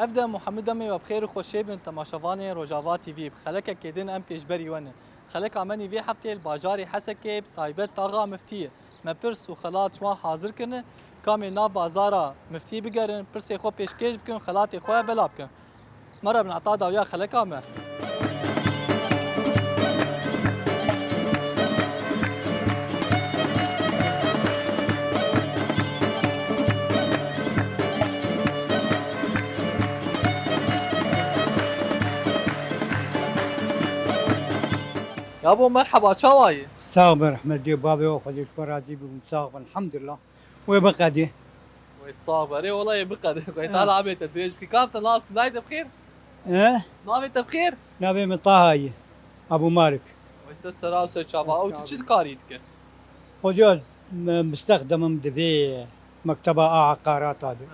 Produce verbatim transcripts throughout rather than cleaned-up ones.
Ev dem û hemû demê we bi xêr û xweşê bin temaşevanên Rojava T V. Bi xelekekê din em pêşberî we ne. Xeleka me nî vê hefteyê li bajarê Hesekê bi taybet taxa Miftî ye. Me pirs û xelat ji wan hazir kirine. Kamê nav bazara Miftî bigerin, pirsê xwe pêşkêş bikin, xelatê xwe bela bikin. Mera bin ata dawiya xeleka me. Yabo merheba, çawa yî? Sax bin, rehmetê bavê we, Xwedê ji we razî bû, sax bin, elhamdulillah. Wê biqedê. Wê sax be. Erê, wela yê biqedê. Xwedê Teala emê te dirêj bike. Kam te nas ki, nayê te bi xêr? He? Navê te bi xêr? Navê min Taha ye. Abu Malik. Wê ser sera û ser çava. Ew tu çi dikarî dike? Xwedê me mistexdemim di vê mekteba a eqarata de.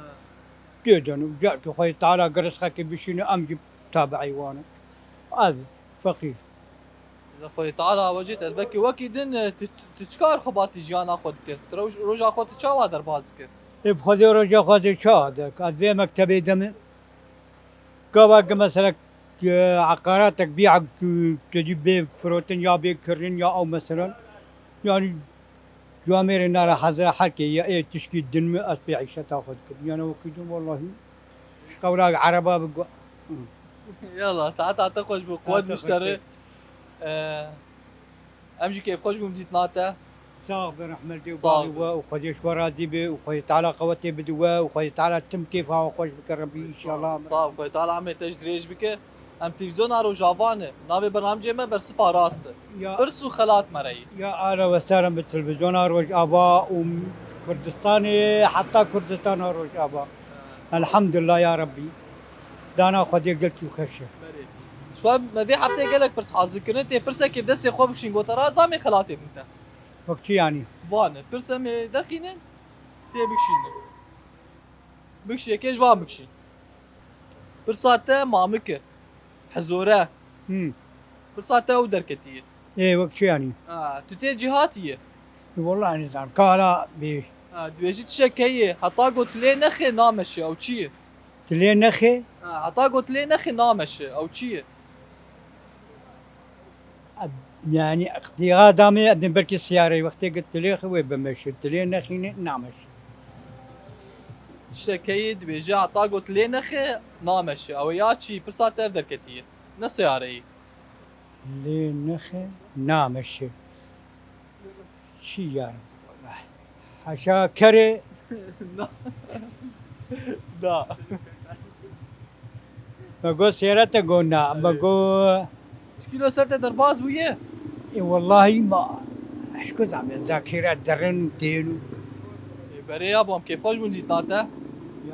Dê deno, carkê Xwedê Teala gi rizqekê bişîne, em jî tabi'î wan in. Ez feqîr. Li Xwedê Teala wecî te. Belkî wekî din, e, tu, tu çi kar xebatî jiyana xwe dikir? Tu roj-, roja xwe tu çawa derbas dikir? Ê bi Xwedê roja xwe dê çawa de? Ez vê mektebê de me. Gava ki mesela, e, eqaratek bî, e, tedî bê firotin ya bê kirin ya ew mesela. Yani camêrê nara hazira herkê ya ê tişkî din mi ez pê îşeta xwe dikim. Yani wekî din wellahî qewra ereba bi gu-, Yallah, saeta te xweş bû. Quwet biştere. Ee, em jî kêfxweş bûn dîtina te. Sax be, rehmetê Sağ ol. We û Xwedê ji we razî be û Xwedê Teala qewetê bide we û Xwedê Teala tim kêfa we xweş bike Rebî înşallah. Sağ ol, Xwedê Teala emê te ji dirêj bike. Em televîzyona Rojava ne. Navê bernamecê me Bersifa Rast e. Ya. Pirs û xelat me re yî. Ya ala we serim bi televîzyona Rojava û Kurdistanê, heta Kurdistana Rojava. Elhamdulillah ya Rabbî. Dana Xwedê gelkî xweş e. Berê. Ji xwe me vê hefteyê gelek pirs hazir kirine. Tê pirsekê bi destê xwe bikişîn, gote ra zamê xelatê din te. Wek çi yanî? Van e. Pirs em ê derxînin, tê bikişînin. Bikişî yekê ji van bikişîn. Pirsa te mamik e. Hezore. Hmm. Pirsa te ew derketiye. Ê, wek çi yanî? Ha, tu tê cîhatî ye. Wallahî nizam. Kala bê. Ha, dibêjî tişek heye. Heta got lê nexê nameşe. Ew çi ye? Tu lê nexê? Ha, heta got lê nexê nameşe. Ew çi ye? Yani, iqtîda me, em belkî siyareyê wextê ki tilê xwe wê bimeşin, tilê nexîne, nameşin. Tiştekeyê dibêje, heta got lê nexe, nameşe. Ew ya çi? Pirsa te ev derketiye. Ne siyareyê? Lê nexe, nameşe. Çi ya Rabbi, wellahî. Haşa kerê. Na. Na. Me got sêrete got na. Me got. Çi kîlo ser te derbas bûye? E, wellahî ma. Eşko zame zakîre derin û tên û. E, berê ya bom kêfxweş bûn dîtna te. Ya.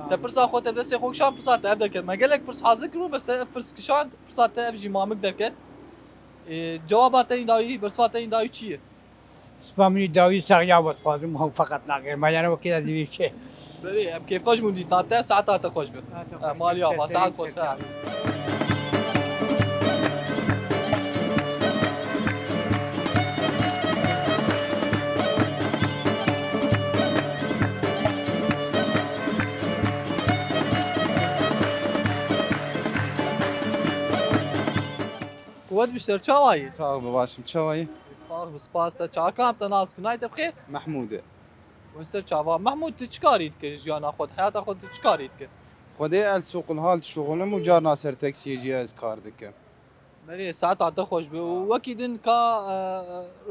Te pirsa xwe te destê xwe kişan pirsa te ev derket. Me gelek pirs hazir kirû, bes te ev pirs kişand, pirsa te ev jî mamik derket. E, cewaba te yî dawî, bersiva te yî dawî çi ye? Sipa min î dawî saxiya we dixwazim, ew feqet naxêr. Me yani wekî ez divê çi? Berê, em kêfxweş bûn dîtna te, saeta te xweş be. Saeta xweş be. Malî ava, saet xweş. Quwet bi ser, çawa yî? Sax be, baş im, çawa yî? Sax be, spas te. Çawa kam te nas, nayê te bi xêr? Mehmûd e. Wê ser çava. Mehmûd, tu çi karî dikir jiyana xwe, heyata xwe tu çi karî dikir? Xwedê el suqul hal dişuxulim û carna ser teksiyê jî ez kar dikim. Berê, saeta te xweş be. Sağ ol. Û wekî din ka, e,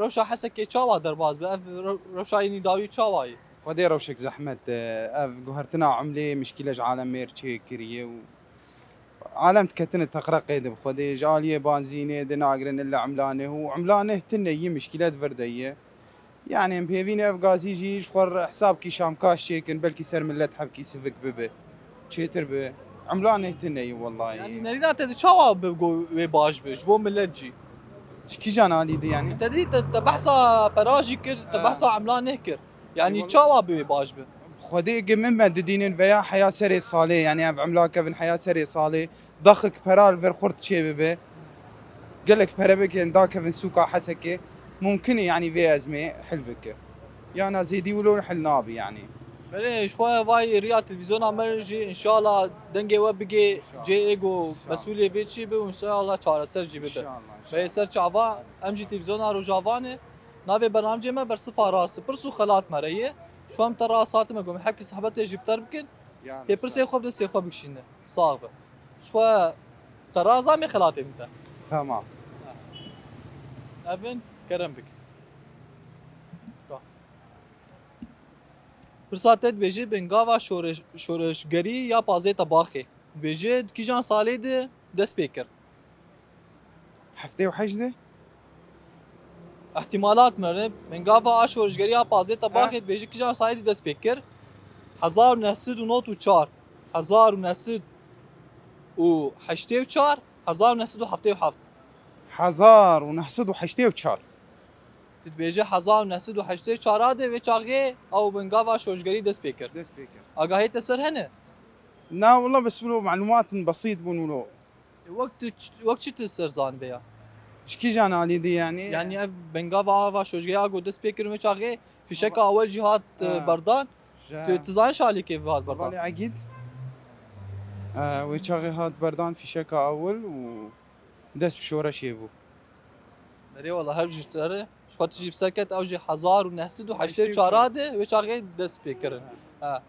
rewşa Hesekê çawa derbas be? Ev re-, rewşa yî dawî çawa yî? Xwedê rewşek zehmet e. Ev guhertina umlê mişkîle ji alem mêr çêkiriye û alem diketine teqreqê de bi Xwedê. Ji aliyê banzînê de nagirin illa umlanê û umlanê tine yî mişkîle di vir de ye. Yani em pêvî ne ev gazî jî ji xwe re hesabkî şamkaş çêkin, belkî ser millet hebkî sivik bibe. Çêtir bi. Emla nehtin neyî wellahî. Yani nerîna te di çawa bi go wê baş be ji bo millet jî? Ji kîjan alî de yani? Te dî te, te behsa pera jî kir, te Ha. behsa emla neh kir. Yani Eyvallah. çawa bi wê baş be? Xwedê gi min me didînin veya heya serê salê, yani ev emla kevin heya serê salê. Daxik pera li vir xurt çê bibe. Gelek pere bikin, dakevin sûka Hesekê. Mumkin e, yani vê ezmê hil bike. Yana zêdî wilo hil nabi yani. Belê, ji xwe vay riya televîzyona me jî înşallah dengê we bigê cê ê ku mesûlê vê çî be û înşallah çareser jî bibe. Belê, ser çava em jî televîzyona Rojava ne. Navê bernamcê me Bersifa Rast e. Pirs û xelat me re ye. Ji xwe em te rast hatime ku em hepkî sohbetê jî bi te re bikin. Tê pirsê xwe bi destê xwe bikişîne. Sax be. Ji xwe te rast amê xelatê min te. Tamam. Evin kerem bik. Pirsa te dibêje bingava şoreş-, şoreşgerî ya pazê tebaxê. Dibêje di kîjan salê de dest pê kir? Heftê û heşt de? Ehtimalat me re, bingava a şoreşgerî ya pazê tebaxê dibêje kîjan salê de dest pê kir? Hezar û neh sed û nod û çar, hezar û neh sed û heştê û çar, hezar û neh sed û heftê û heft. Hezar û neh sed û heştê û çar. Tu dibêje hezar û neh sed û heştê û çar de vê çaxê ew bingava şoreşgerî dest pê kir. Dest pê kir. Agahiyê te ser hene? Na, wala bes wilo malumatên besît bûn wilo. E, wek tu ç-, wek çi tu ser zanibê ya? Ji kîjan alî dî yanî? Yanî ev bingava ava şoreşgerî a ku dest pê kirin wê çaxê fîşeka awel jî hat, e, berdan. Tu, tu zanî ji alîkê ve hat berdan? Hevalê Egîd. E, wê çaxê hat berdan fîşeka awel û dest bi şoreşê bû. Berê wala her ji te re. Ji xwe tu jî bi ser ket, ew jî hezar û neh sed û heştê û çar de wê çaxê dest pê kirin. Ha.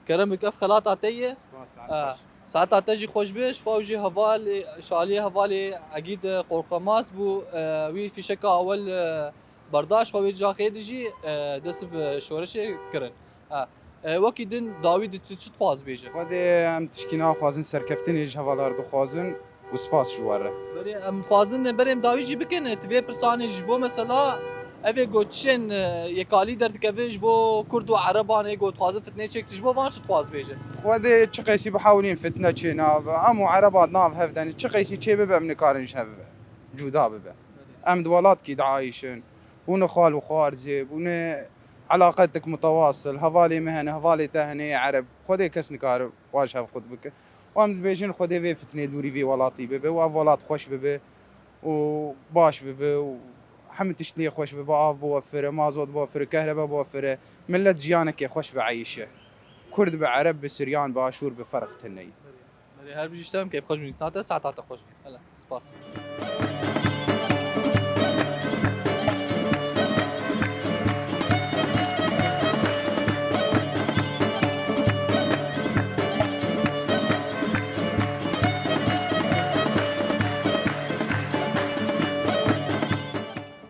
Kerem bik, ev xelata te ye. Spas, saeta te jî xweş be. Ji xwe ew jî hevalê, şaliyê hevalê Egîd Korkmaz bû, e, wî fîşeka awel, e, berda, ji xwe wê caxê de jî, e, dest bi şoreşê kirin. E, e, wekî din dawî di tu çi dixwaz bêje? Xwedê em tişkî naxwazin, serkeftinê ji hevalar dixwazin û spas ji we re. Berê, em dixwazin berê em dawî jî bikin, tu vê pirsanê ji bo mesela, ev ê got çişên, e, yêkalî derdikeve ji bo Kurd û Ereban ê got dixwazin fitnê çêk, tu ji bo van çi dixwaz bêje? Xwedê çi qeysî bihawilîn fitne çê nabe, em û Ereba di nav hev de ne, çi qeysî çê bibe em nikarin ji hev cuda bibe. Em di welatkî diayîşin. Hûn xal û xwarzê, hûn elaqetek mutewasıl, hevalê me hene, hevalê te hene yê Ereb. Xwedê kes nikare wa ji hev qut bike. Û em dibêjin Xwedê vê fitnê dûrî vê welatî bibe û ev welat xweş bibe û baş bibe û hemî tişt lê xweş bibe, av biwefire, mazot biwefire, kehrebe biwefire. Millet jiyanekê xweş bieyîşe. Kurd be, Ereb be, Siryan be, Aşûr be, ferq tune ye. Berê her bijî, ji te re em keyfxweş bûn. Dîtina te, saeta te xweş. Hele, spas.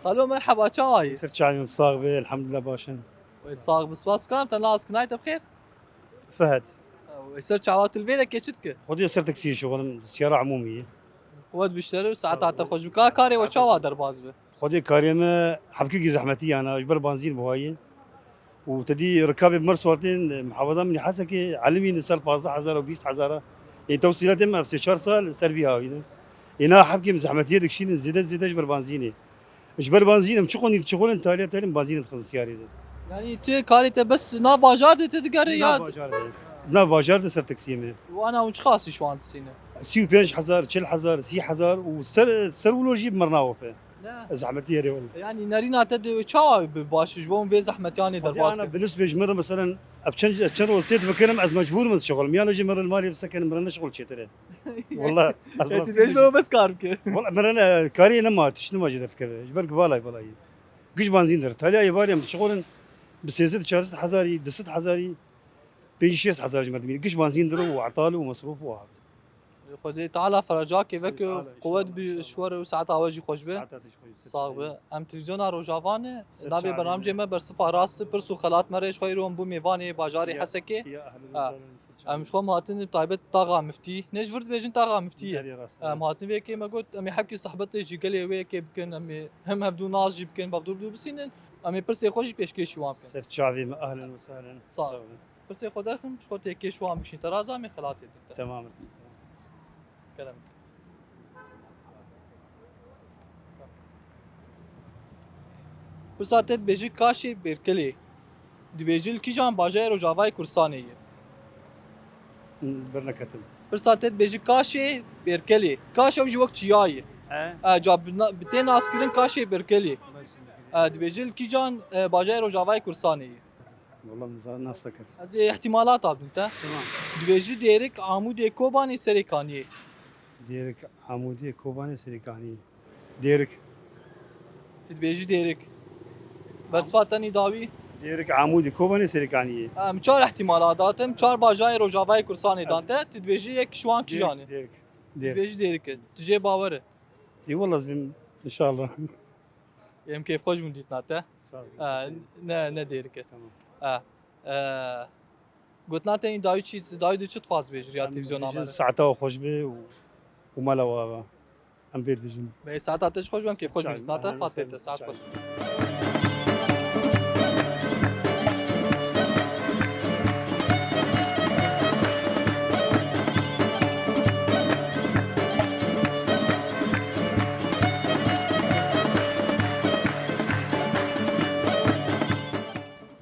Xalo, merheba, çawa yî? Ser çavên sax be, elhamdulillah baş in. Wê sax be, spas. Kam te nas kinayê te bi xêr? Fehd. Ew, ser çava tu li vê de kê çi dike? Xwedê ser taksiyê şixulim, siyara emûmî ye. Qwet biştere û saeta te xweş bike. Ka karê we çawa derbas be? Xwedê karê me hebkekî zehmetî yana, ji ber banzîn buhaye. Û te dî rikabê bi mer sortên, muhafeza min Hesekê, elimî li ser pazdeh hezar û bîst hezar a. Ê tewsîlatê me ev sê çar sal ser vî havî ne. Êna hebkê min zehmetiyê dikişînin zêde zêde ji ber banzînê. Ji ber banzîn em çi qonî çi qolên taliya telim banzîn dixin siyarê de. Yanî tu karê te bes nav bajar de te digere ya? Nav bajar de. Nav bajar de ser taksiyê me. Wana hûn çi qasî ji wan distîne? Sî û pênc hezar, çil hezar, sî hezar û ser, ser wilo jî bi mir nawepe. Ne. Zehmetî yerê wele. Yanî nerîna te de çawa bi baş ji bo vê zehmetiyanê derbas kir? Bi nisbê ji min re meselen ev çend, ev çend roz tê dibikirim ez mecbûr im ez şixulim. Yan jî min re li malê bisekinim, min re ne şixul çêtir e. Wallah, ez Çetin, bes bes kar bike. Wallah, min re ne, kariyê nema, tişt nema jê derdikeve. Ji ber ku balay balay. Giş banzîn der. Taliyayê balê em dişixulin bi sêzed çarsed hezarî, du sed hezarî, pêncî şêst hezar ji merdimî. Giş banzîn der û etal û mesrûf û abi. Xwedê Teala feracakê veke, Teala inşallah, inşallah. Qewet bi şwer û saeta we jî xweş be. Saeta te jî xweş be. Sax be. Em televîzyona Rojava ne. Navê bernamcê me Bersifa Rast, pirs û xelat me re ji xwe îro em bû mêvanê bajarê Hesekê. Ya, ehlen û sehlen. Em ji xwe em hatin bi taybet Taxa Miftî. Ne ji vir dibêjin Taxa Miftî ye. Gelê rast e. Em hatin vê yekê me got, em ê hepkî sohbetê ji gelê wê yekê bikin, em ê hem hevdû nas jî bikin, bi hevdû bidû bisînin. Em ê pirsê xwe jî pêşkêş ji wan bikin. Ser çavê me, ehlen û sehlen. Sağ ol. Sağ olun. Pirsê xwe derxim, ji xwe tê kê ji wan bişîn. Te razame xelatê dî te. Tamam. Kerem. Pirsa te dibêjî kaşê Bêrkelê. Dibêjî li kîjan bajarê Rojavayê Kurdistanê ye? Berneketim. Pirsa te dibêjî kaşê Bêrkelê. Kaş ew jî wek çiya ye. He? E, ca bi na-, bi tê naskirin kaşê Bêrkelê. E, dibêjî li kîjan, e, bajarê Rojavayê Kurdistanê ye? Wala min za-, nas nekir. Ez ê ihtimalat abim te. Tamam. Dibêjî Dêrik, Amûdê, Kobanê, Serêkaniyê. Dêrik, Amûdê, Kobanê, Serêkaniyê. Dêrik. Tu dibêjî Dêrik. Bersiva tenî dawî. Dêrik, Amûdê, Kobanê, Serêkaniyê. Em çar ihtimala datim, çar bajarê Rojavayê Kurdistanê dan te. Tu dibêjî yek ji wan kijan e? Dêrik. Tu Dêrik. dibêjî Dêrik e. Tu jê bawer e. Ê wala ez bim, inşallah. Em kêfxweş bûn dîtina te. Sağ ol. Ha, ne, ne Dêrik e. Tamam. Ha. E, gotina te yî dawî çi, dawî de çi dixwaz bêjî ya Em televîzyona dibêjin me re? Saeta we xweş be û, û mala we ava. Em pê dibêjin. Bê saeta te ji xweş be, em kêfxweş bûn dîtina te. Fatê te, saet xweş.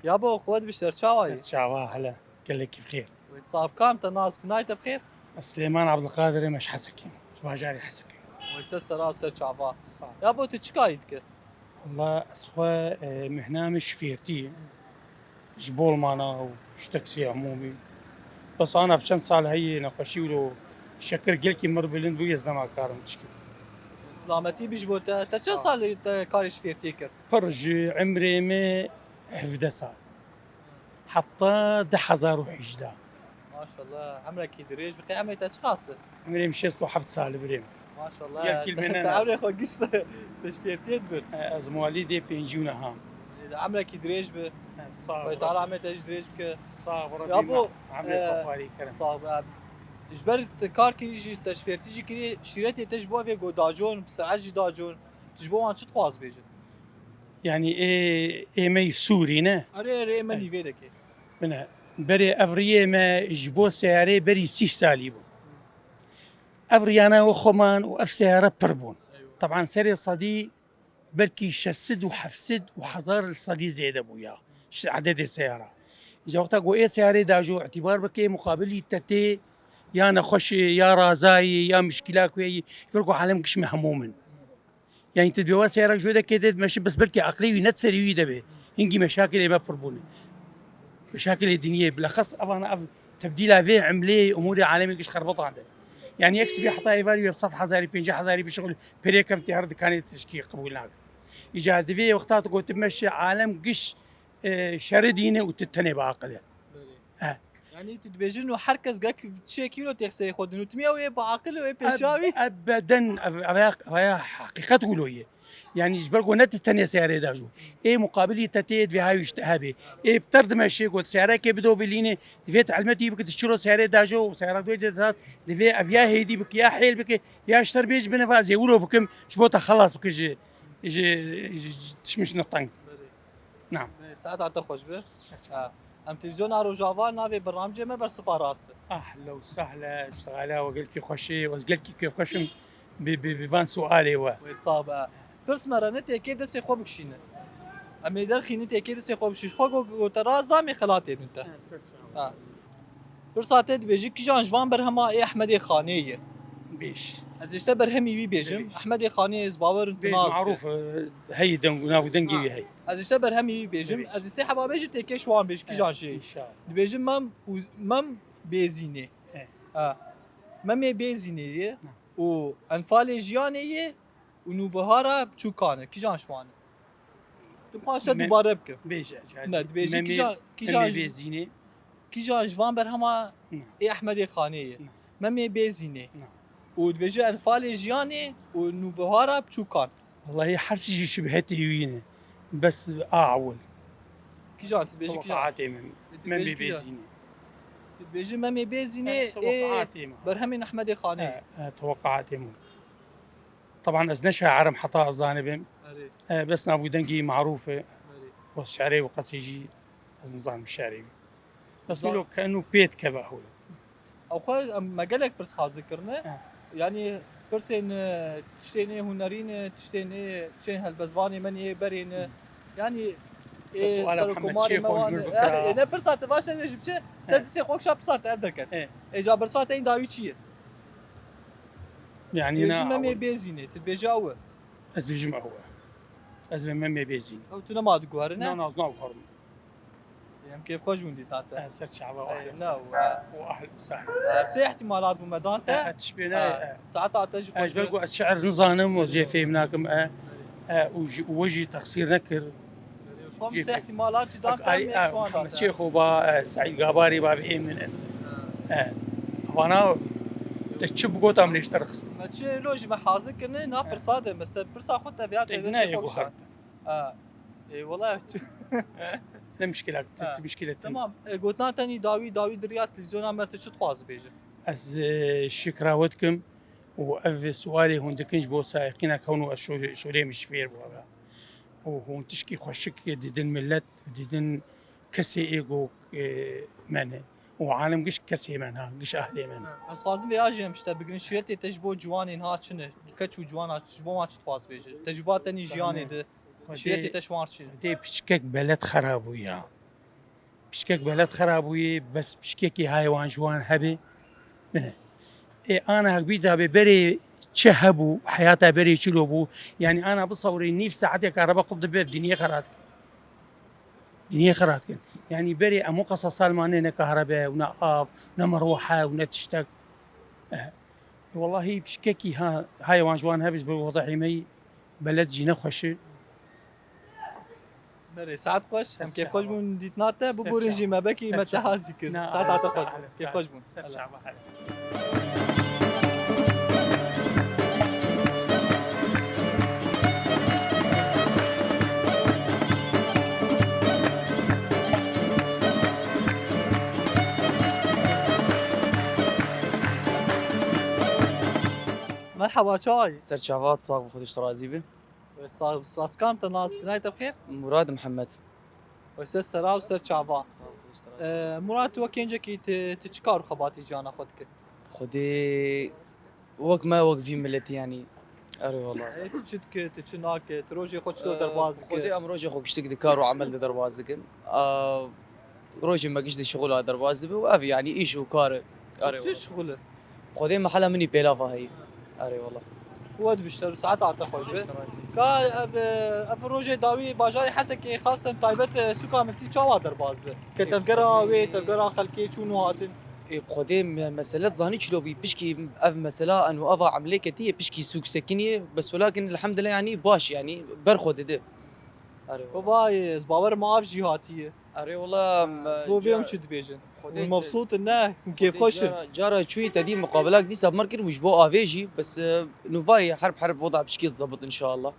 Ya bo, xwe dibî ser çawa yî? Ser çava hele, gelekî bi xêr. Wê sax bikam te nas ki, nayê te bi xêr? Ez Silêman Abdulkadir im, ez ji Hesekê, ji bajarê Hesekê. Wê ser sera û ser çava. Sağ ol. Ya bo, tu çi karî dikir? Wala ez xwe, e, mihna min şifêrtî ye. Ji bolmana û ji teksiyê umûmî. Bes ana çend sal heye nexweşî wilo şekir gelkî mir bilind bû, ez nema karim tişkî. Silametî bî ji bo te. Te çend Sağ ol. Salî te karê şifêrtiyê kir? Pir ji emrê me hevdeh sal. Heta du hezar û hejdeh. Maşallah, emrekî dirêj bike. Emrê te çiqas e? Emrê min şêst û heft sal birê min. Maşallah. Yek kîl Te mene te ne. Emrê xwe giş te, te şifêrtiyê dibir. E, ez mewalîdê pêncî û neh im. Emrekî dirêj bi. E, sağ ol. Xwedê Teala emrê te jî dirêj bike. Sağ ol. Ya bo, Emrê e, xwe xwarî kirin. Sağ ol. Ji ber te kar kirî jî, te şifêrtî jî kirî, şîretê te ji bo vê go dacon, bi ser'et jî dacon. Tu ji bo wan çi dixwaz bêjin? Yani ê, ê me yî Sûrî ne? Erê, erê, me nîvê dekê. Bine, berê ev riyê me ji bo seyarê berî sîh salî bû. Ev riyana we xwe man û ev seyare pir bûn. Taban serê sedî belkî şeş sed û heft sed û hezar li sedî zêde bûya. Ji ededê seyara. Îca wexta ku ê seyarê dajo îtîbar bike, muqabilî te tê ya nexweşê, ya razayê, ya mişkîla ku heyî, ji ber ku alem giş me hemû min. Yani tu dibê wa seyara ji wê dekê tê dimeşi, bes belkî aqilê wî ne di serê wî de be. Hingî meşakilê me pir bûne. Meşakilê dinyê, bileqes evana ev tebdîla vê emlê, umûrê alemê giş xerbetan de. Yani yek sibê heta êvarî wê bi sed hezarî, pêncî hezarî bişixulî, perê kem tê her dikanê tişkî qebûl nake. Îca divê wexta tu gotibe meşe alem giş, e, şerê dîne û tu tenê bi aqil e. He. Yani tu dibêjin û her kes gek çiyekî wilo tê qiseyê xwe dinûtimiye û ê bi aqil û ê pêşawî. Eb-, ebeden ev, ev, ev, ev heqîqet wilo ye. Yani ji ber ku ne tu tenê seyarê dajo. Ê muqabilî te tê divê hawî ji te hebe. Ê bi ter dimeşê ku seyarekê bido bilîne, divê tu helmetî bike, tu çiro seyarê dajo û seyara duyê cezat, divê ev ya hêdî bike, ya hêl bike, ya ji ter bêj bine va ez ê wilo bikim, ji bo te xelas bike ji, ji, ji, ji tişmişine teng. Naam. Saeta te xweş be. Ha. Em televîzyona Rojava navê bernamcê me Bersiva Rast e. Ehle û sehle, îştixala we gelkî xweş e, ez gelkî kêfxweş im bi, bi, bi van sualê we. Wê sax be. Pirs me re ne têkê destê xwe bikişîne. Em ê derxînin têkê destê xwe bikişîne. Xwe go-, gote rast da em ê xelatê bin te. Ha. Pirsa te dibêjî, kîjan ji van berhema ê Ehmedê Xanê ye? Bêj. Ez ê ji te berhemî wî bêjim. Bêj. Ehmedê Xanê ez bawer in tu Bêj, nas marûf, e, heyî deng û nav û dengê wî heyî. Ez ê ji te berhemî wî bêjim. Bêj. Ez ê sê heba bêjim, têkê ji wan bêj, kîjan jê ye? İnşallah. Dibêjim Mem û Mem Bêzînê. Evet. Ha. Memê Bêzînê ye û Enfalê Jiyanê ye û Nûbihara Biçûkan e. Kîjan ji wan e? Tu xwe şe Me-, dubare bike. Bêje, Ne, dibêjî Memê, kîjan, kîjan Memê ji, Bêzînê. kîjan ji van berhema Ne. ê Ehmedê Xanê ye. Ne. Memê Bêzînê. Ne. Û dibêjî Enfalê Jiyanê û Nûbihara Biçûkan. Wallahî her sî jî şibhetê wî ne. Bes a ewil. Kîjan, tu dibêjî kîjan? Teweqaatê min. Tu Memê dibêjî kîjan? Bêzînê. Tu dibêjî Memê Bêzînê Evet, ê teweqaatê min. Berhemên Ehmedê Xanê. E, e, teweqaatê min. Taban ez ne şair im heta ez zanibim. Erê, E, bes nav û dengê marûf e. erê. Wez şerê û qesê jî ez nizanim şerê wî. Bes Zan- wilo kenu pê dikeve hûl. Ew xwe em, me gelek pirs hazir kirine. He. Yanî pirsên, e, tiştên ê hunerî ne, tiştên ê çên helbestvanê me ê berê ne. Yanî ê Suala Mihemed serokkomarê Şêxo me wan jûr e. bikira. Ê, ne pirsa te baş e, ji biçe. Te He. disê xwe kişa pirsa te ev derket. He. Ê, ca bersiva te yî dawî çi ye? Yani Dibêjî na Memê ewil. Bêzînê, tu dibêjî ew e. Ez dibêjim ew e. Ez vê Memê Bêzînê. Ew tu nema diguherine? Na, na, ez nav xorm. Ê, Em kêfxweş bûn dîta te. E, ser çava û Ey, ehl ne, û, e, û ehl û sehl. E, sê ihtimalat bû me dan te. E, e, tişbê ne, E, e. Saeta te jî E, xweş ji ber be. Ku ez şiir nizanim û jê fêm nakim, e, e, û ji, û we jî texsîr nekir. Şwan Jê sê fêm. ihtimalat jî dan te Ay, em e, yek şwan Mihemed dan te. Şêxoba, e, Seîd Gabarî bavê min in. Ha. E, vana te çi bigota min ê ji te re xistin. Me çi lo jî me hazir kirine, na pirsa de, me ser pirsa xwe te viya te Ne vê sê yek xwe guhar. kişand. Ha. Ê, wela tu Ne mişkila, tu, Ha. tu mişkila tu. Tamam. E, gotina te nî dawî, dawî diriya televîzyona me tu çi dixwazî bêjî? Ez, e, şikra we dikim û ev sualê hûn dikin ji bo sayiqîna kewn û ez şolê, şolê min ji fêr bû eve. Û hûn tişkî xweşik didin millet, didin kesê ê go, e, me ne. Û alim giş kesê me ne, giş ahlê me ne. Ha. Ez dixwazim vê ya jî em ji te bigirin. Şîretê te ji bo ciwanên ha çi ne? Keç û ciwana ji bo wan çi dixwaz bêjî? Tecrûba te nî jiyanê de. Xwedê, Şîretê te ji wan çi ne? Xwedê piçkek beled xera bû ya. Piçkek beled xera bûyê, bes piçkekî hayê wan ji wan hebê. Bine. Ê, ana hek bî dabê berê çi hebû, heyata berê çilo bû. Yanî ana bisawirê nîv saeteke araba qut dibe, dinyê xera dikin. Dinyê xera dikin. Yanî berê em o qasa sal mane ne kahrebe û ne av, ne merwahe û ne tiştek. Eh, wellahî piçkekî ha, hayê wan ji wan hebî ji bo wezehê me yî beled jî nexweş e. Berê, saet xweş. Em Ser kêfxweş çava. bûn dîtina te. Ser Biborin çava. jî me bekî Ser me te çava. haz jî kir. Na, Saet ay, te xweş. sağ ol, sağ ol. Kêfxweş bûn. Ser çava, hadi. Merhaba, çawa yî? Ser çava, sax bi Xwedê ji te razî be. Wê sax, spas kam te nas, nayê te bi xêr? Murad Mihemed. Wê ser sera û ser çava. Sax bi Xwedê ji te razî be. Ee, Murad, tu wek gencekî tu, tu çi kar û xebatî jiyana xwe dike? Xwedê wek me, wek vî miletî yanî. Erê wala. Ê, tu çi dike, tu çi nake, tu rojê xwe çito Ee, derbas dike? Xwedê em rojê xwe giştik di kar û emel de derbas dikin. Aa, rojê me giş di şixula derbas dibe û ev yanî îş û kar e. Erê Çi wala. şixul e? Xwedê mehela min î pêlava heyî. Erê wala. Quwet bişter û saeta te xweş be. Ka ev, ev rojê dawî bajarê Hesekê xasten taybet, e, sûka Miftî çawa derbas be? Ke Ê, tevgera Xwedê wê, tevgera xelkê çûn û hatin? Ê, Xwedê me-, mesele zanî çilo bî. Pişkî ev mesela eno ava emlê ketiye, pişkî sûk sekiniye. Bes welakin elhamdulillah yanî baş yanî ber xwe dide. Erê wala. Xwe vay, ez bawer me av jî hatiye. Erê wala, Ha, em, ji bo vê ca-, em çi dibêjin? Xwedê Hûn mebsût in ne? Hûn Xwedê kêfxweş in? Cara, cara çûyî te dî muqabilak dîsa bi me kir û ji bo avê jî, bes, e, nûvayê herb herb weda pişkî dizebit inşallah.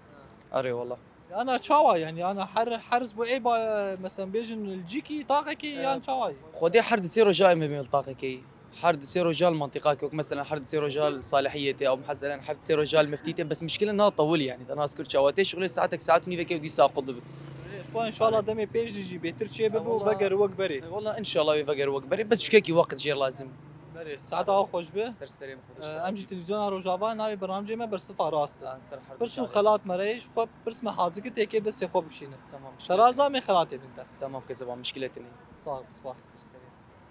Erê wala. Ana çawa yani? Ana her, her ji bo ê ba, e, mesela bêjin li cîkî taqekî E, yan çawa yî? Xwedê her di sê roja em ê bên li taqekê yî. Her di sê roja li mantîqakê wek, meselen, her di sê roja li Salihiyê tê, ew, meselen, her di sê roja li Miftî tê, bes mişkile na tewil, yanî, te nas kir çawa tê, şixulê saetek, saet û nîvekê û dîsa qut dibe. Ji xwe, înşallah, demê pêş de jî bêtir çê bibe û Eyvallah. veger wek berê. Eyvallah, înşallah wê veger wek berê, bes çikekî wext jê lazim. Berê, saeta xwe xweş be. Ser serê min xweş Ee, be. Em jî televîzyona Rojava navê bernamecê me Bersifa Rast e. Aa, ser her Pirs û dikare. xelat me re ye, ji xwe pirs me hazir kir, tê kê destê xwe bikişîne. Tamam, Te şikayet. razam ê xelatê din te. Tamam, kezeba mişkile tine. Sağ ol, spas. Ser serê min, spas.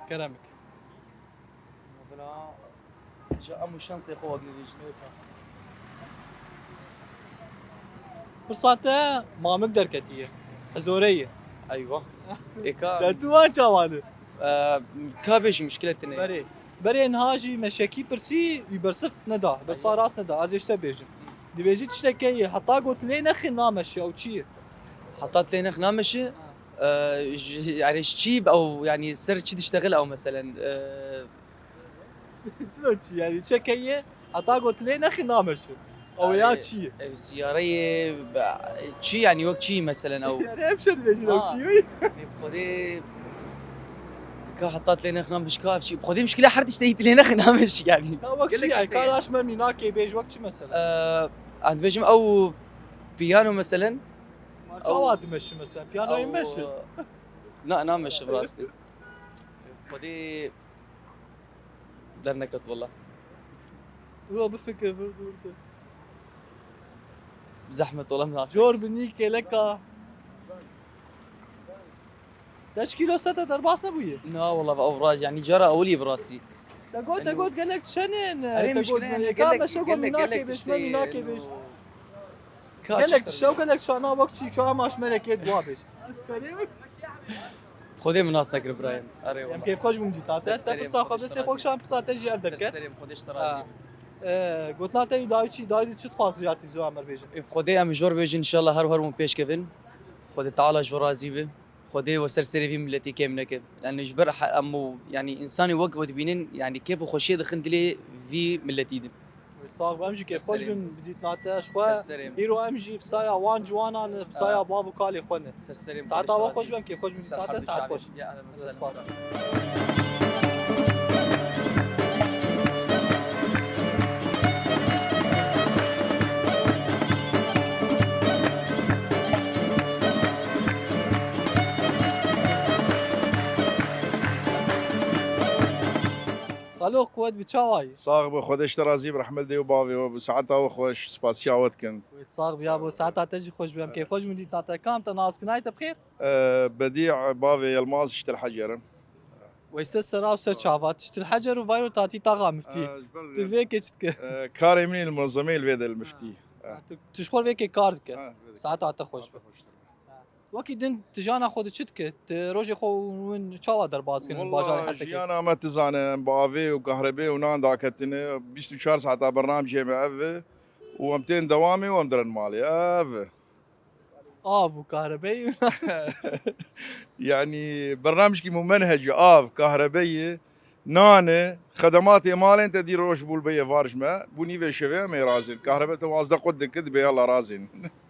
Keremik. Bila, ja em û şansê xwe wek nivîjin. Pirsa te mamik derketiye. Hizore ye. Eywa. Ê ka Te tu wan çawa ne? Ee, ka bêjî mişkile tine. Berê. Berê niha jî me şekî pirsî, wî bersif neda. Bersifa Eywa. rast neda. Ez ê ji te bêjim. Dibêjî tiştekê ye. Heta got lê nexin nameşe. Ew çi ye? Heta lê nex nameşe. Ha. Ee, ji, yani ji çi ew, yani ser çi diştexil ew meselen? Ee, Çilo çi yani? Çekeye heta got lê nexi nameşi. Ew ya Yani, çi ye? Ev siyareyê, çi yani, yok çi meselen ew? Yani hemşer dibêjin ew Ha. çi ye? Ev Xwedê ka heta lê nex nameş ka ev çi? Xwedê mişkile her tiştê lê nex nameş yani. Ka wek çi Gelek yani? işte. Ka laş me mînakê bêj wek çi mesela? Ee, ez dibêjim ew piyano meselen. Ma çawa Ew- dimeşi mesela? Piyanoyê Ew, meşi. Na, nameşi bi rastî. Xwedê derneket wela. Tura bifikir, vir dur de. Zehmet wela min nasib. Cor bi nî kêleka. Deş kîlo sete derbas nebûye? Na wela, ev raz, yani cara ewilî bi rastî. Te got, te Yani got gelek çenên, Erê te got mişkile yani, yani, gelek, ka meşe got gelek, mînakê gelek bêj, işte, me mînakê no. bêj. Ka Gelek çi işte, gelek şana bak çî, ka maş melekê dua bêj. Xwedê min nas nekir birayê min. Erê, em kêfxweş bûm dîta te. Te pirsa xwe bi destê xwe kişand, pirsa te jî ev derket. Ser serê min, Xwedê ji te razî be. Ee, gotina te yî dayî çi, dayî çi dixwaz riya televîzyona me bêje? Ê, Xwedê em ji we re bêjin, înşallah her her hûn pêş kevin. Xwedê Teala ji we razî be. Xwedê we ser serê vî miletî kêm neke. Yani ji ber he-, em û, yani, însanê wek we dibînin, yani, kêf û xweşiyê dixin dilê vî miletî de. Sax be, em jî kêfxweş bin bi dîtina te. Ji xwe îro em jî bi saya wan ciwanan, bi saya bav û kalê xwe ne. Saeta we xweş be, em kêfxweş bin bi dîtina te. Saet xweş. Spas. Xalo, quwet bi, çawa yî? Sax be, Xwedê ji te razî be, rehmet dê û bavê we bû. Saeta we xweş, spasiya we dikin. Wê sax be, ya bo, saeta te jî xweş be. Em kêfxweş bin dîtina te. Kam te nas kin, ay te bi xêr? Ee, Bedî, bavê Yilmaz, ji Til Hecer im. Weyse sera û ser çava, tu ji Til Hecer û vayro tatî taxa miftî. Ee, ji ber Tu vê kê çi dike? Ee, karê min ê li munzemeyê li vê de li miftî. Ha. Ha, tu, tu ji xwe vê kê kar dike. Ha, vê de. Saeta te xweş be. Saeta xweş be. Wekî din tu jiyana xwe de çi dike? Tu rojê xwe û win çawa derbas kirin bajarê Hesekê? Jiyana me tu zane, em bi avê û kahrebê û nan daketine, bîst û çar saeta bernamecê me ev e û em tên dewamê û em dirin malê. Ev e. Av û kahrebeyê. Yanî bernamecekî mumenhecî, av, kahrebeyê, Nane, xedematê malên te dî roj bûl beye var ji me. Bû nîvê şevê em ê razên. Kahrebe te wazdeh qut dike, dibê yala razên.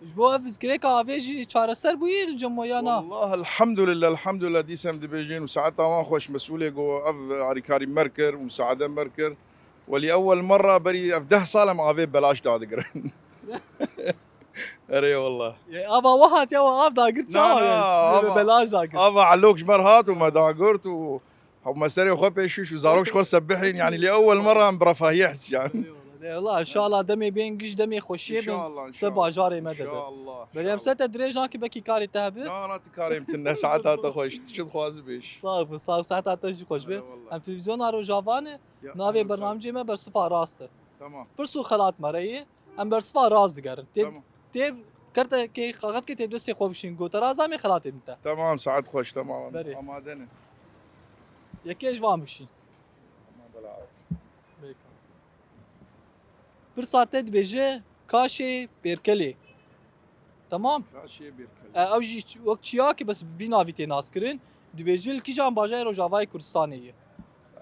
Ji bo ev pirsgirêka avê jî çareser bûyî li cem we ya na? Wallah, elhamdulillah, elhamdulillah, dîsem dibêjin û saeta wan xweş, mesûlê go ev harîkarî mer kir û misaade mer kir. Welî ewel merra berî ev deh sal em avê belaş dadigirin. Erê wallah. Ê, ava we hatiye we av dagir çawa ye? Na, na, ava, belaş dagir. Ava elok ji me re hat û me dagirt û Hewmeserê xwe pêşiş û zarok ji xwe sebihîn, yani lê ewwel merra em bi refahiyê hisiyan. Eyvallah. Eyvallah. Înşallah demê bên giş, demê xweşiyê bên. Înşallah, ser înşallah. Bajarê me de be. Înşallah, înşallah. Berê em ser te dirêj nakin, belkî karê te hebe. Na, na, tu karê min tune, saeta te xweş. Tu çi dixwazî bêj. Sağ ol, sağ ol. Saeta te jî xweş be. Eyvallah. Em televîzyona Rojava ne. Ya, navê bernamecê me Bersiva Rast e. Tamam. Pirs û xelat me re ye. Em bersiva rast digerin. Tê, Tamam. tê kertekê, kaxetkê tê destê xwe bişîn, gote rast, em ê xelatê bidin te. Tamam, saet xweş, tamam. Berê. Amade ne. Yekê ji van bişîn. Tamam, bela. Bêka. Pirsa te dibêje kaşê bêrkelê. Tamam? Kaşê bêrkelê. E, ew jî ç-, wek çiyakê, bes bi vî navî tê naskirin. Dibêje li kîjan bajarê Rojavayê Kurdistanê ye?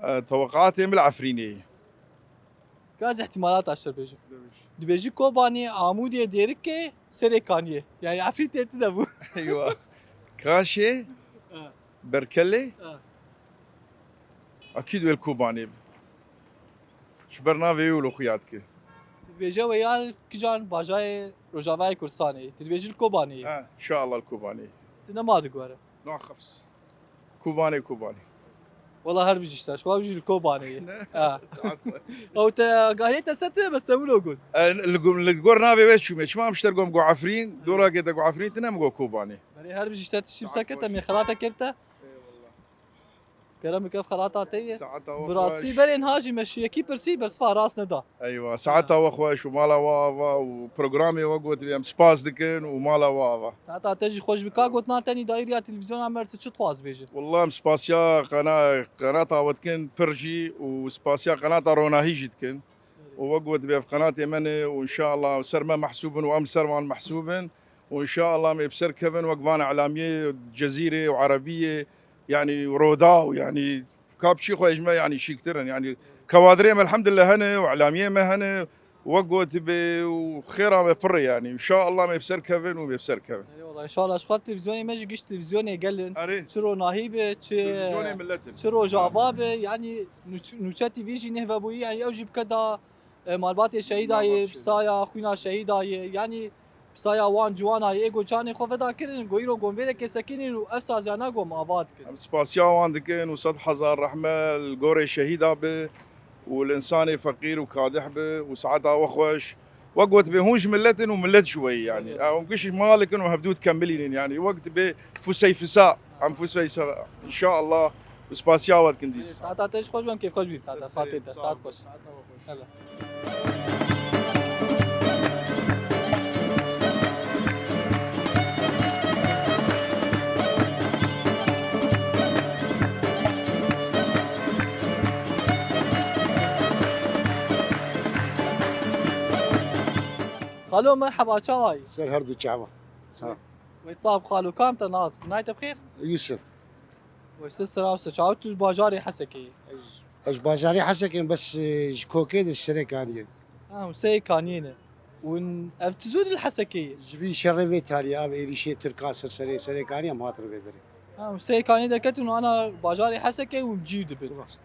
E, teweqatê min li Efrînê ye. Ka ez ihtimalata ji te bêjim. Dibêjî Kobanê, Amûdê, Dêrikê, Serê Kaniyê. Yani Efrîn tê tu de bû. Eywa. Kaşê? Ha. Berkelê? Ha. Akîd wê li Kobanê bi. Ji ber navê wê wilo xuya dike. Tu dibêje wê ya kican bajarê Rojavayê Kurdistanê. Tu dibêjî li Kobanê ye. Ha, inşallah li Kobanê. Tu nema digore. Na xeps. Kobanê, Kobanê. Wela her bijî ji te. Şiva bijî li Kobanê ye. Ne? Ha. Saet xwe. Ew te agahiyê te ser tine, bes te wilo got. E, li go-, li gor navê wê çûme. Çima em ji te gom go Efrîn, dora ke te go Efrîn tine, em go Kobanê. Berê her bijî ji te, tiştî bi ser kete, me xelate kê bi te. Eyvallah. Kerem bike, ev xelata te ye. Saeta we xweş. Bi rastî berên ha jî me şiyekî pirsî, bersiva rast neda. Eywa, saeta we xweş û mala we ava û programê we got, em spas dikin û mala we ava. Saeta te jî xweş bike. Gotina te nî daîriya televîzyona me re, tu çi dixwaz bêje? Wallah, em spasiya qena-, qenata we dikin pir jî û spasiya qenata Ronahî jî dikin. Û we got, ev qenatê me ne û înşallah ser me mehsûb in û em ser wan mehsûb in. Û înşallah em ê bi ser kevin wek van îlamiyê Cezîrê û Erebiyê, yanî Roda û yanî ka bi çî xwe ji me yanî şîktir in. Yanî kewadirê me elhamdulillah hene û îlamiyê me hene, wek gotibê û xêra me pir e yanî. Înşallah em ê bi ser kevin û em ê bi ser kevin. Erê wala, înşallah ji xwe televîzyonê me jî giş televîzyonê gel in. Erê. Çi Ronahî be, çi, Televîzyonê milet in. Çi Rojava be, yanî nûç-, Nûçe T V jî neh vebûyî, yanî ew jî bike da E, malbatê şehîda ye, Malbat şehîda. Pisaya xwîna şehîda ye, yanî pisaya wan ciwana ye, ê go canê xwe veda kirin, go îro gon vê de kê sekinîn û ev saziyana go em ava dikin. Em spasiya wan dikin û sed hezar rehme li gorê şehîda bi û li însanê feqîr û kadih bi û saeta we xweş. Wek gotibê hûn ji milet in û milet ji we ye yanî. Evet. Em giş malik in û hevdû dikemilînin yanî. Wek dibê fuseyfisa, em fuseysa, înşallah, û spasiya we dikin dîs. Saeta te ji xweş be, em kêfxweş bî. Saeta Fatê te, saet xweş. Hele. Xalo, merheba, çawa yî? Ser her du çava. Sağ ol. Wê sab xalo, kam te nas ki? Nayê te bi xêr? Yusuf. Wê se sera se çawa tu bajarê Hesekê yî? Ez, ez bajarê Hesekê, bes, e, ji kokê de Serê Kaniyê. Ha, Huseyê Kaniyê ne. Û ev tu zû dil Hesekê yî? Ji vî şerê vê tarî, ev êrîşê Tirkan ser serê Serê Kaniyê em hatin vê derê. Ha, Huseyê Kaniyê derketin û ana bajarê Hesekê û cî dibin. Rast.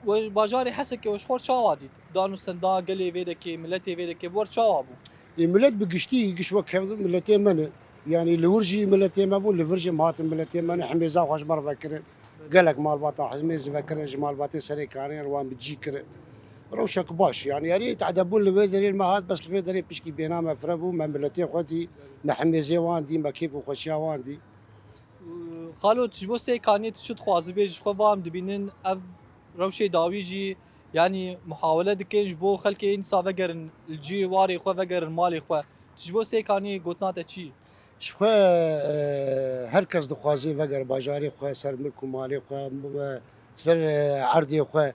We bajarê Hesekê we ji xwe çawa dît? Dan û senda gelê vê dekê, miletê vê dekê bi we çawa bû? Ê milet bi giştî giş wek kevdin miletê me ne. Yanî li wir jî miletê me bûn, li vir jî em hatin miletê me ne. Himêza xwe ji me re vekirin. Gelek malbata himêz vekirin ji malbatê Serê Kaniyê re wan bi cî kirin. Rewşek baş. Yanî erê tehdebûn li vê derê me hat, bes li vê derê pişkî bêhna me fire bû, me miletê xwe dî, me himêzê wan dî, me kêf û xweşiya wan dî. Xalo, tu ji bo Sêkaniyê tu çi dixwazî bêjî? Ji xwe va em dibînin ev rewşê dawî jî, yanî muhawele dikin ji bo xelkê dîsa vegerin li cî warê xwe, vegerin malê xwe. Tu ji bo Sêkaniyê gotina te çi ye? Ji xwe, e, her kes dixwaze veger bajarê xwe, ser milk û malê xwe, e, ser, e, erdê xwe.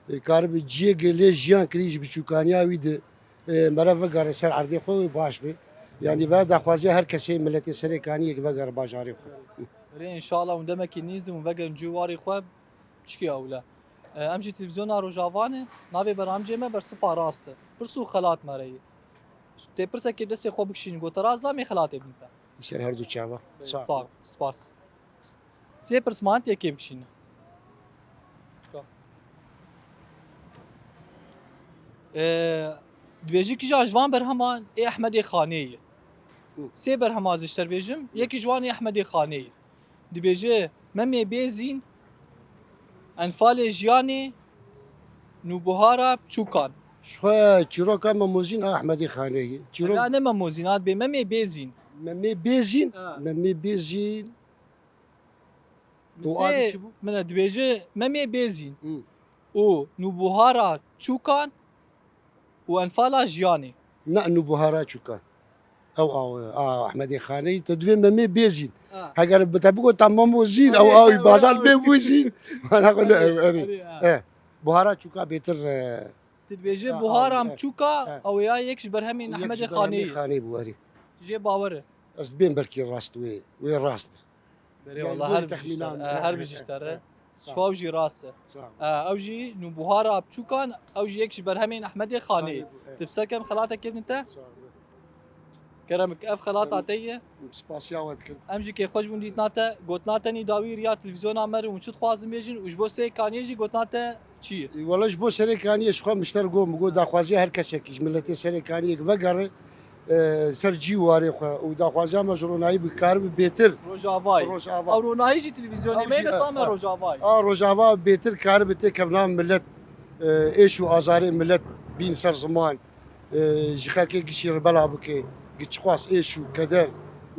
E, karibe ciyê gelê jiyan kirî ji biçûkaniya wî de. Ê, mere vegere ser erdê xwe wê baş be. Yanî ve daxwaziya her kesê miletê Serê Kaniyê ki vegere bajarê xwe. Rê înşallah hûn demekî nîz in û vegerin cî warê xwe çikî ewle. E, em jî televîzyona Rojava ne, navê beramcê me Bersifa Rast e. Pirs û xelat me re yê. Tê pirsekê destê xwe bikişînin, gote rast da mê xelatê bidin te. Ser her du çava. Sağ ol. Spas. Sê pirsman têkê bikişîne. Ee, dibêjî kîjan ji van berheman ê Ehmedê Xanê ye. Hı. Sê berhema ez ji te re bêjim, yekî ji wan ê Ehmedê Xanê ye. Dibêje Memê Bêzîn, Enfalê Jiyanê, Nûbuhara Çûkan. Ji xwe çîroka Memozîn a Ehmedê Xanê ye. Çîrok... Ya ne Memozîn, a dibê Memê Bêzîn. Memê Bêzîn, ha. Memê Bêzîn. Û a dî çi bû? Min e dibêje Memê Bêzîn Hı. û Nûbuhara Çûkan û Enfala Jiyanê. Ne Nûbuhara Çûkan. Ew a, a Ehmedê Xaneyî, te divê Memê Bêzîn. Ha. Heger bi te bigot ta Mamo Zîn, ew a wî bazar bê bû Zîn. Mana xwe ne ew, erê. Erê, ha. Eh, Buhara Çûka bêtir, eh, Tu dibêje buhara em çûka, ew ya yek ji berhemên Ehmedê Xanê ye. Xanê bû, erê. Tu jê bawer e? Ez dibêm belkî rast wê, wê rast be. Berê wala her bijî ji te re. Her bijî ji te re. Ji xwe ew jî rast e. Ew jî nû buhara em çûkan, ew jî yek ji berhemên Ehmedê Xanê ye. Tu bi ser kem xelatekê din te? Kerem bike, ev xelata te ye. Spasiya we dikim. Em jî kêfxweş bûn dîtina te, gotina te nî dawî riya televîzyona me re û çi dixwazin bêjin û ji bo Serê Kaniyê jî gotina te çi ye? Wele ji bo Serê Kaniyê ji xwe min ji te re got, min got daxwaziya her kesekî ji miletê Serê Kaniyê ki vegere, e, ser cî û warê xwe û daxwaziya me ji ronahî bi karibe bêtir. Rojavayê. Rojava. Ew ronahî jî televîzyonê me ye, bes a me Rojavayê. A Rojava bêtir karibe têkevna milet, e, êş û azarê milet bîn ser ziman. E, ji xelkê gişî re bela bike, gi çiqas êş û keder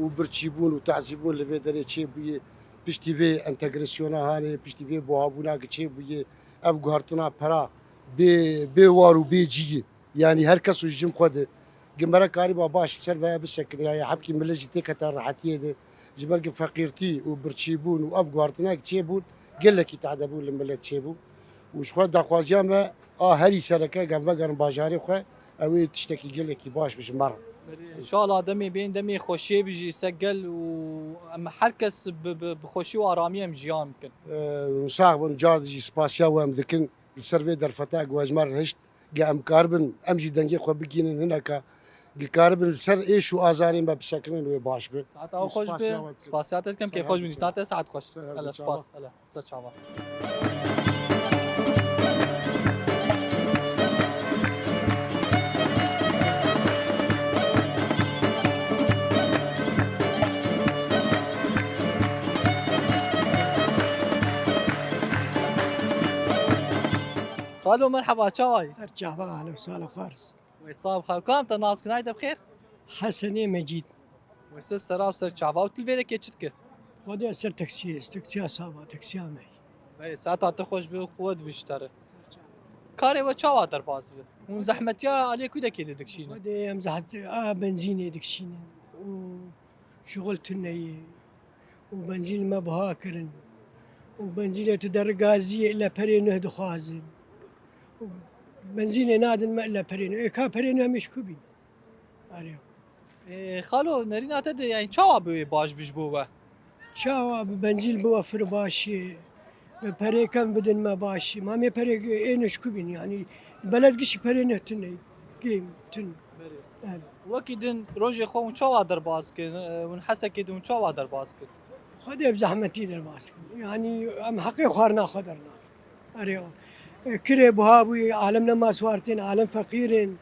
û birçîbûn û tazîbûn li vê derê çêbûye, piştî vê entegrasyona hanê, piştî vê buhabûna gi çêbûye, ev guhertina pera bê, bê war û bê cî ye. Yanî her kes û ji cem xwe de gi mere karîba baş li ser veye bisekine, ya hebkî millet jî têkete rehetiyê de, ji ber gi feqîrtî û birçîbûn û ev guhertina gi çêbûn, gelekî tehdebûn li millet çêbû. Û ji xwe daxwaziya me a herî sereke, gem vegerin bajarê xwe, ew ê tiştekî gelekî baş bi ji me re. Înşallah demê bên demê xweşiyê bijî se gel û em her kes bi, bi, bi xweşî û aramiyê em jiyan bikin. Sax bin, car jî spasiya we em dikin li ser vê derfeta ku we ji me re hişt. Ge em karibin, em jî dengê xwe bigihînin hineka. Ge karibin li ser êş û azarên me bisekinin wê baş be. Saeta we xweş be. Spasiya te dikim, kêfxweş bînî. Tate saet xweş. Hele spas. Hele ser çava. Xalo, merheba, çawa yî? Ser çava, halo, sala xwars. Wê sax bixwe. Kam te nas ki, nayê te bi xêr? Hesenê Mecîd. Wê ser sera û ser çava. Û tu li vê dekê çi dike? Xwedê ser teksiyê, teksiya sava, teksiya me. Belê, saeta te xweş be, quwet bi ji te re. Karê we çawa derbas be? Hûn zehmetiya aliyê ku dekê de dikişînin? Xwedê em zehmet, a benzînê dikişînin. Û şixul tune ye. Û benzîn me buha kirin. Û benzînê tu deri gaziyê ile perê nuh dixwazin. Û benzînê nadin me ile perê nuh. Ê ka perê nuh em ê ji ku bîn? Arê. Ê, xalo, nerîna te de, yani, çawa bi wê baş bi ji bo we? Çawa bi bencîl bi we fir başî, bi perê kem bidin me başî. Ma mê perê êne ji ku bîn, yani, beled gişî perê ne tune, kêm, tun. Belê. Evet. Wekî din rojê xwe hûn çawa derbas kin? E, hûn Hesekê din hûn çawa derbas kin? Xwedê bi zehmetî derbas kin. Yani, em heqê xwarina xwe dernaxin. Erê, e, kirê buha bûyî, alem nema siwartên, alem feqîr in.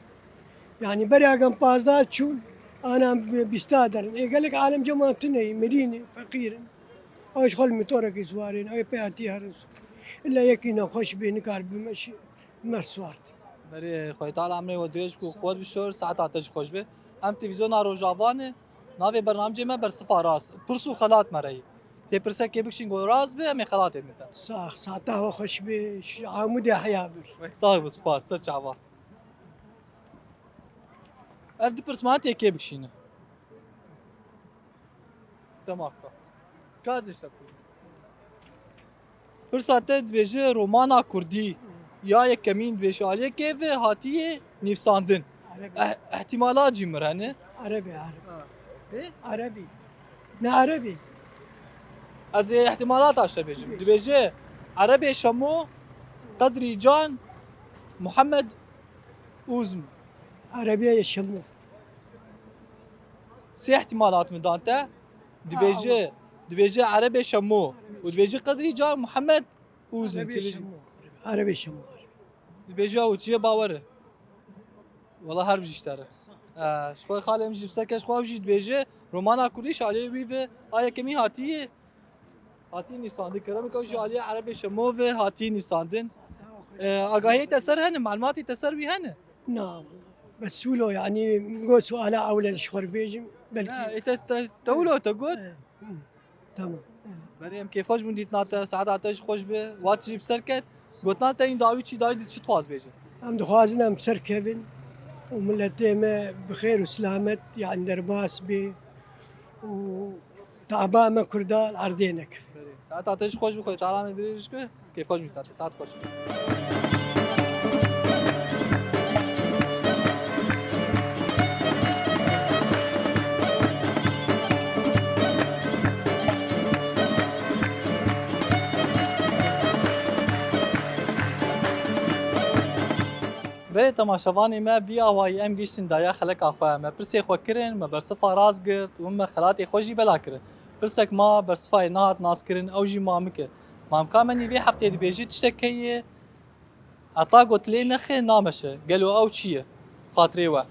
Yani, berê agam pazdeh çûn, anan bîsta derin. Ê, gelek alem cema tune yî, mirî ne, feqîr in. Ew ji xwe li mitorekî siwarên, ew ê pê hatî herin. Îlla yekî nexweş bê, nikar bimeşe, mer siwart. Berê, Xwedê Teala emrê we dirêj ku Xwed bişor, saeta te jî xweş be. Em televîzyona Rojava ne, navê bernamecê me Bersifa Rast. Pirs û xelat me re yî. Tê pirsekê bikişîn ku rast be, em ê xelatê bidin te. Sax, saeta we xweş be, ji Amûdê heya vir. Wê sax be, spas, ser çava. Ev du pirs me tê kê bikişîne. Temam ka. Ka ez işte. Pirsa te dibêje romana kurdî ya yekemîn dibêje aliyekê ve hatiye nivîsandin. Erebî. Eh, ihtimalat jî mir hene. Erebî, Erebî. Ha. Ê? Erebî. Ne Erebî. Ez ê ihtimalata işte bêjim. Bêj. Dibêje Erebê Şemo, Qedrî Can, Muhammed Uzm. Erebê Şemo. Sê ihtimalat min dan te. Dibêje, Ha, dibêje Erebê Şemo. Erebê û dibêje Qedrî Can Muhammed Uzm. Erebê Şemo. Erebê Şemo. Dibêje ew çiye bawer e. Wela her bijî ji te re. Sağ ol. Ee, ji xwe xalê min jî bi ser keş xwe ew jî dibêje romana kurdî şalê wî ve a yekemî hatiye. Hatî nîsandin. Kerem ka jî aliyê Erebê Şemo ve hatî nîsandin. Ee, agahiyê te ser hene, malumatî te ser wî hene? Na, bes wilo, yani, go suala ewle ji xwe bêjim, belkî. Ha, e, te, te, te wilo te got? He, hı, tamam. Berê em kêfxweş bûn dîtina te, saeta te jî xweş be, wat jî bi ser ket. Gotina te in dawî çi, dawî di çi dixwaz bêje? Em dixwazin em ser kevin û miletê me bi xêr û silamet, yani, derbas bê û Taba me Kurda li erdê nekeve. Belê. Saeta te jî xweş bi xwe, Teala me dirêj be. Kêfxweş bî, tate. Saet xweş. Berê temaşevanê me, vî awayî em gihîştin dawiya xeleka xwe. Me pirsê xwe kirin, me bersifa rast girt û me xelatê xwe jî bela kirin. Pirsek ma bersifayê nehat naskirin, ew jî mamik e. Mamika me nî vê hefteyê dibêje tiştek heye, heta ku tu lê nexê nameşe. Gelo ew çi ye? Xatirê we.